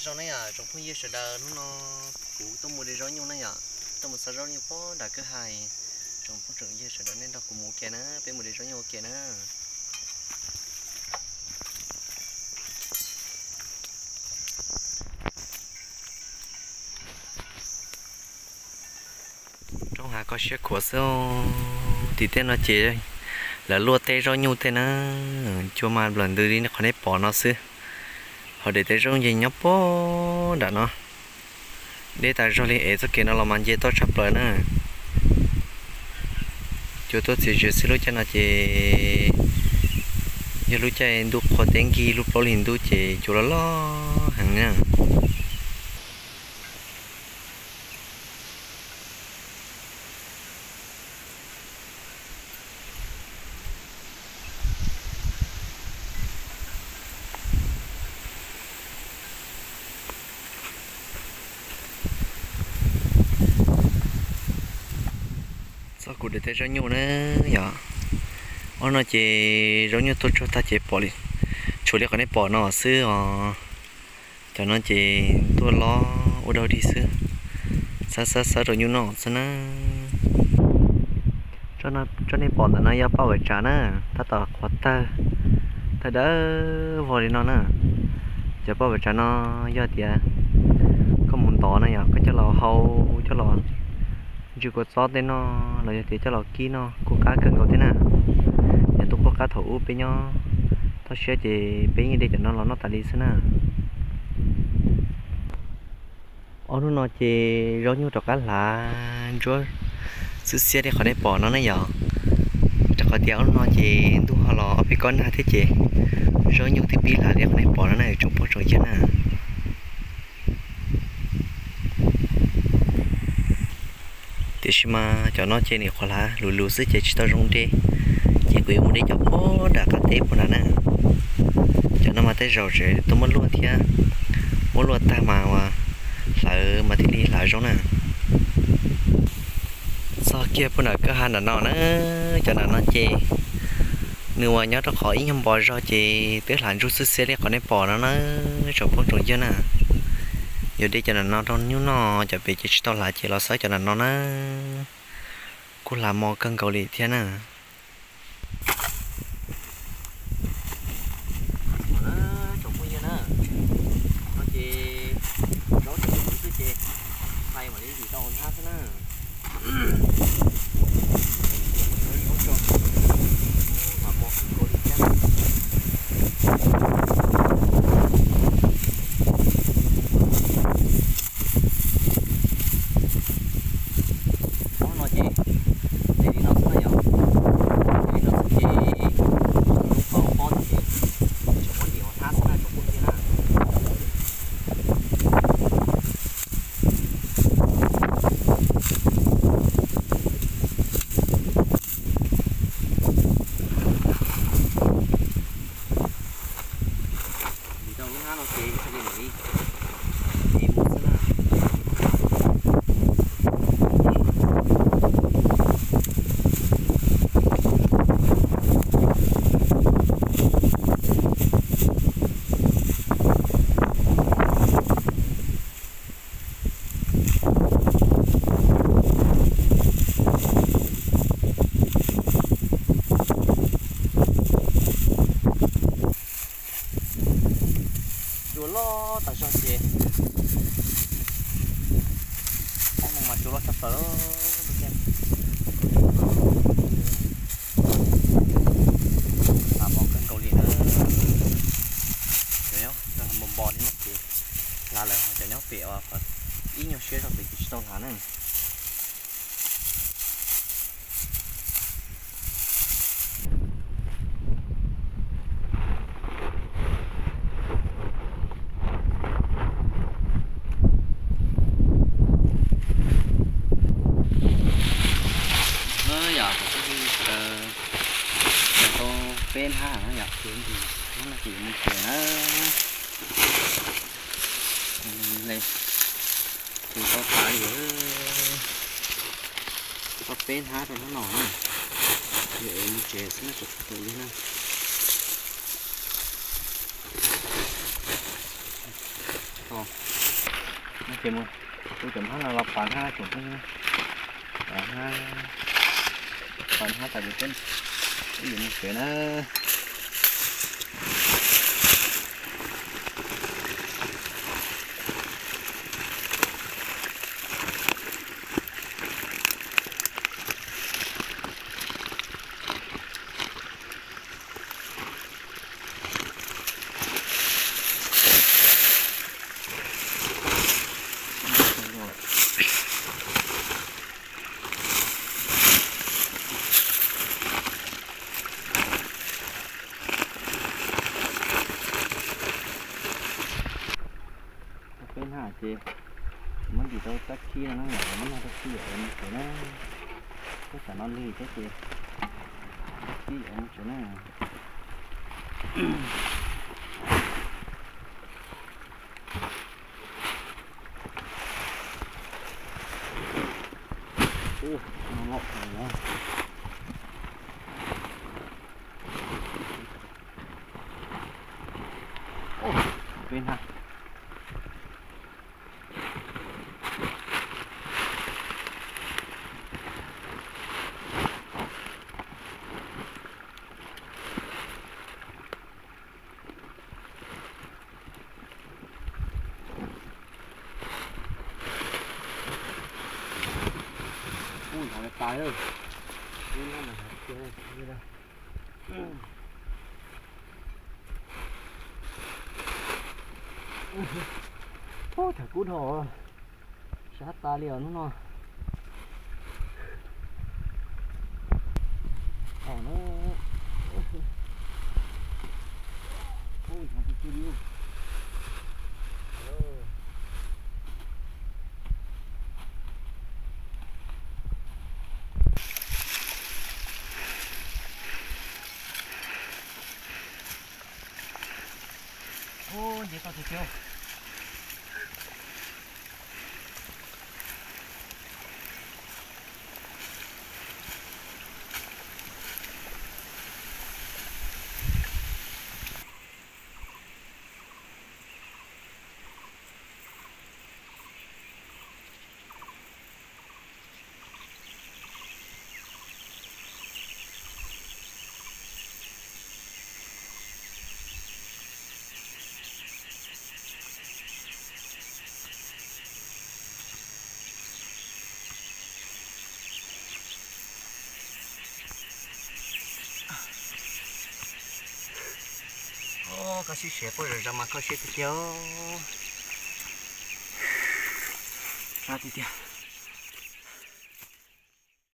Zoo na yom tsoom phooj ywg sawv daws, hnub no kuv tuaj mus de zaub nyuj na yom, tuaj mus xawb zaub nyuj puag nram kwj ha. Tsoom phooj tsoom ywg sawv daws nej nrog kuv mus ua ke na, peb mus de zaub nyuj ua ke na. Roob hav koj siab khuav xwb. Tim tej no ces lawv luaj teb zaub nyuj tej na, cua mas nplawm ntws li qhov nej pom no xwb. Ho dej tej zaub nyuj nyob puag nram no, deb tas zog li es txoj kev no los mas nce toj tshaj plaws na. Cua tuaj txias zias xwb, lub caij no ces yog lub caij ntuj qhua teb nkig lub plaub hlis ntuj ces cua loj loj heev na. Txoj kuv dej tej zaub nyuj na yom. Ob no ces zaub nyuj tuaj tsuag tag ces pom li, tshuav li qhov nej pom no xwb os. Cov no ces tuaj lob ua dog dig xwb, xawb xawb xawb rau nyuj noj xwb na. Tsob nej pom ntawm no yog paj vam tsav na, tab tom qhuav tawg, tawg dawb vog li no na. Cov paj vam tsav no yog tias koj mus ntov na yom, koj coj los hau, coj los ntsw kua txob tej noj los yog tias coj los kib noj kuj qab kawg nkaus thiab na. Yog ntuj qub qab thaum ub peb nyob toj siab ces peb yeej de cov no los noj tas li xwb na. Ob hnub no ces zaub nyuj rov qab hlav ntsuab xwb xiab li qhov nej pom no na yom. Rau qhov tias ob hnub no ces ntuj ho los ob peb kob nag thiab ces zaub nyuj twb pib hlav li qhov nej pom no na tsoom phooj tsoom ywg na. Tiam sis mas cov no ces nim qhuav hlav luv luv xwb ces tsis tau zoo de, ces kuv yuav mus de cov puag nram qab teb puag nram na. Cov no mas tej zaum tseem tuaj muab luaj thiab, muab luaj tag mas hlawv mas thiaj li hlav zoo na. Txog kiag puag nram kwj ha nram no na, cov nram no ces nws uas nyob rau qhov ib nyuag npo zog ces twb hlav ntsuab xwb xiab li qhov nej pom no na, tsoom phooj tsoom ywg na. Yuav de cov nram no rau nyuj noj, cov pem ces tsis tau hlav ces los xawb cov nram no na. Kuj hlav mos kawg nkaus li thiab na. Tsoom phooj ywg na, no ces zaub tseem ntau xwb ces hais mam li vim tau ua hnab xwb na. Ua mos kawg nkaus li thiab. Ob no ces de li no xwb na yom, de li no xwb ces lub qhov pob ces tseem muab ntim ua hnab xwb na tsoom phooj ywg na. Vim rau lub hnab no ces thiaj li mam li de mus xwb na. Cua loj tas zog ces, ob no mas cua loj tshaj plaws lub caij. Hlav mos kawg nkaus li na. Cov nyob npo npo li no ces hlav lawm, ho cov nyob pem uas ib nyuag siab zog pem ces tsis tau hlav na. Yog cov phooj ywg sawv daws, tau peb hnab no yom, hnub no ces yuav mus tsev na. Tus tau tas li, tau peb hnab rau hnub no na, yuav mus tsev xwb na tsoom phooj ywg na. Ces mus, kuv cov hnab no los pas hnab tseem peb, pas hnab, pas hnab tas ces peb yuav mus tsev na. Peb hnab ces muab ntim rau tab khib no na, muab noj tab khib yom, mus tsev na. Peb xav noj lig thiab ces tab khib yom, mus tsev na. Ub, no loj heev na. Ub, peb hnab. Ub, nthav tas lawm. Ub, thaum kub dhau, sab tas li os hnub no. Ub, nthav tiag tiag li. Ub, nce toj tiag tiag. Koj sib siab puag zom zaws mas koj siab tiag tiag. Sab tiag tiag.